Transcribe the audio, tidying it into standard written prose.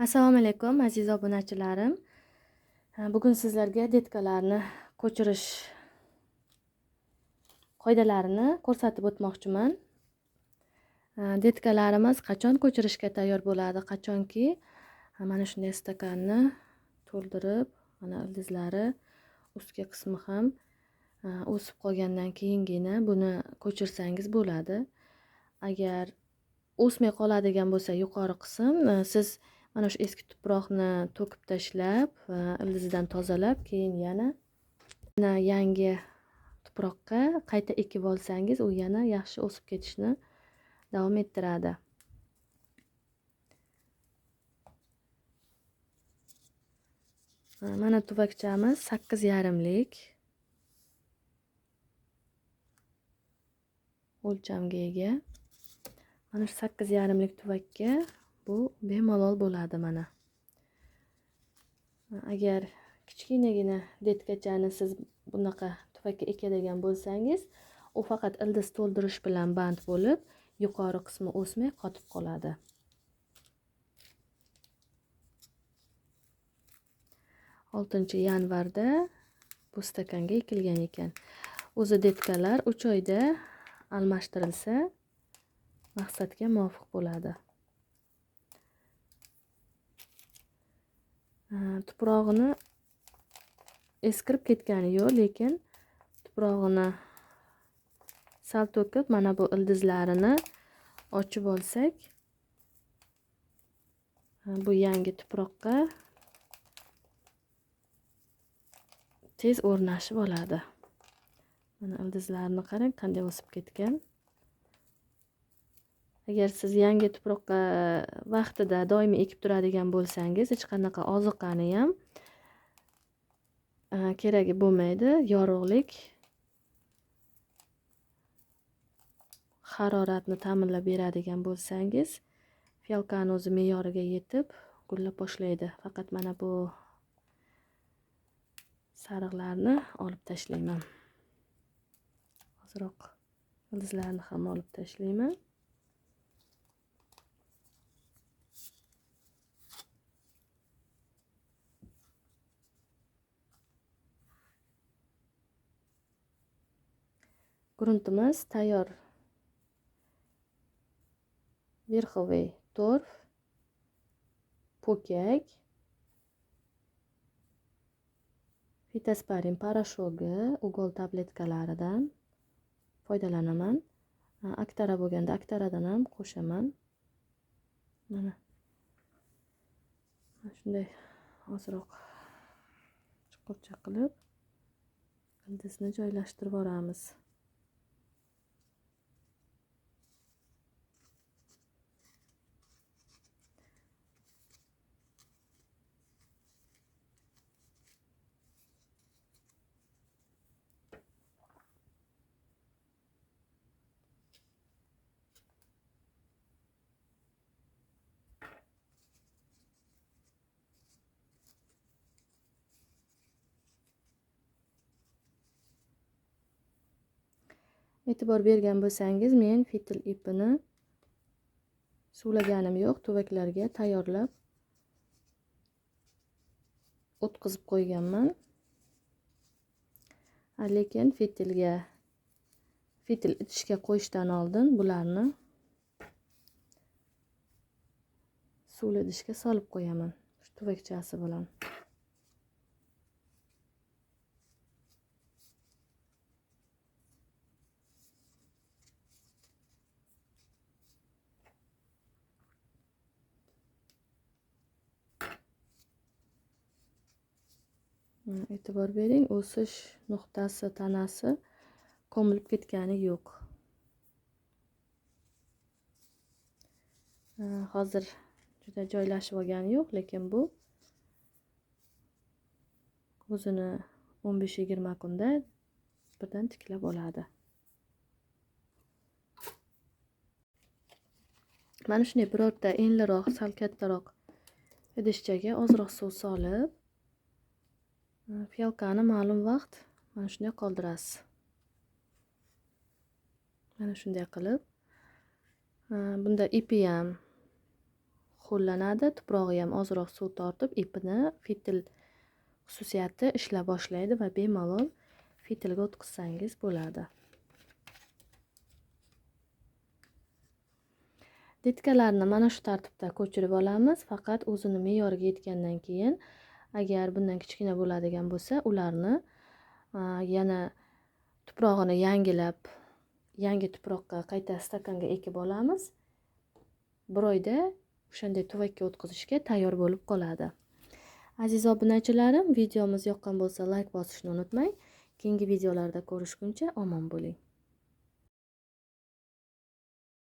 Assalomu alaykum aziz obunachilarim. Bugun sizlarga detkalarni ko'chirish qoidalarini ko'rsatib o'tmoqchiman. Detkalarimiz qachon ko'chirishga tayyor bo'ladi? Qachonki mana shunday stakanni to'ldirib, mana ildizlari ustki qismi ham o'sib qolgandan keyingina buni ko'chirsangiz bo'ladi. Agar o'smay qoladigan bo'lsa yuqori qism, siz mana shu eski tuproqni to'kib tashlab, ildizidan tozalab, keyin yana yangi tuproqqa qayta ekib olsangiz, u yana yaxshi o'sib ketishni davom ettiradi. Mana tuvakchamiz 8,5lik o'lchamga ega. Mana shu 8,5lik tuvakka bu bemalol bo'ladi mana. Agar kichkinagina detkachani siz bunaqa tuvakka ekadigan bo'lsangiz, u faqat ildiz to'ldirish bilan band bo'lib, yuqori qismi o'smay qotib qoladi. 6-yanvarda bu stakanga ekilgan ekan. O'zi detkalar 3 oyda almashtirilsa maqsadga muvofiq bo'ladi. Tuprog'ini eskirib ketgani yo'q, lekin tuprog'ini sal to'kib, mana bu ildizlarini ochib olsak, bu yangi tuproqqa tez o'rnashib oladi. Mana ildizlarini qarang, qanday o'sib ketgan. Agar siz yangi tuproqqa vaqtida doimiy ekib turadigan bo'lsangiz, hech qanaqa oziqani ham keragi bo'lmaydi. Yorug'lik, haroratni ta'minlab beradigan bo'lsangiz, fiyalkani o'zi me'yoriga yetib gullab boshlaydi. Faqat mana bu sariqlarni olib tashlayman. Ozroq ildizlarni ham olib tashlayman. Gruntimiz tayyor. Verxoviy torf, po'kak, fitosparin parashogi, ugol tabletkalaridan foydalanaman. Aktara bo'lganda aktaradan ham qo'shaman. Mana shunday ozroq chuqurcha qilib ildizni joylashtirib yuboramiz. E'tibor bergan bo'lsangiz, men fitil ipini suvlaganim yo'q, tuvaklarga tayyorlab o'tkazib qo'yganman. Lekin fitil idishga qo'yishdan oldin bularni suvli idishga solib qo'yaman shu tuvakchasi bilan. E'tibor bering, o'sish nuqtasi, tanasi ko'milib ketgani yo'q. Hozir juda joylashib olgani yo'q, lekin bu o'zini 15-20 kunda birdan tiklab oladi. Mana shunday birorta enliroq, sal kattaroq idishchaga ozroq suv solib, fiyalkani ma'lum vaqt mana shunday qoldirasiz. Mana shunday qilib, bunda ipi ham ho'llanadi, tuprog'i ham ozroq suv tortib, ipini fitil xususiyati ishlab boshlaydi va bemalol fitilga o'tkazsangiz bo'ladi. Ditkalarni mana shu tartibda ko'chirib olamiz. Faqat o'zini me'yoriga yetgandan keyin, agar bundan kichkina bo'ladigan bo'lsa, ularni yana tuprog'ini yangilab, yangi tuproqqa qayta stakanga ekib olamiz. Bir oyda o'shanday tuvakka o'tkazishga tayyor bo'lib qoladi. Aziz obunachilarim, videomiz yoqqan bo'lsa like bosishni unutmang. Keyingi videolarda ko'rishguncha omon bo'ling.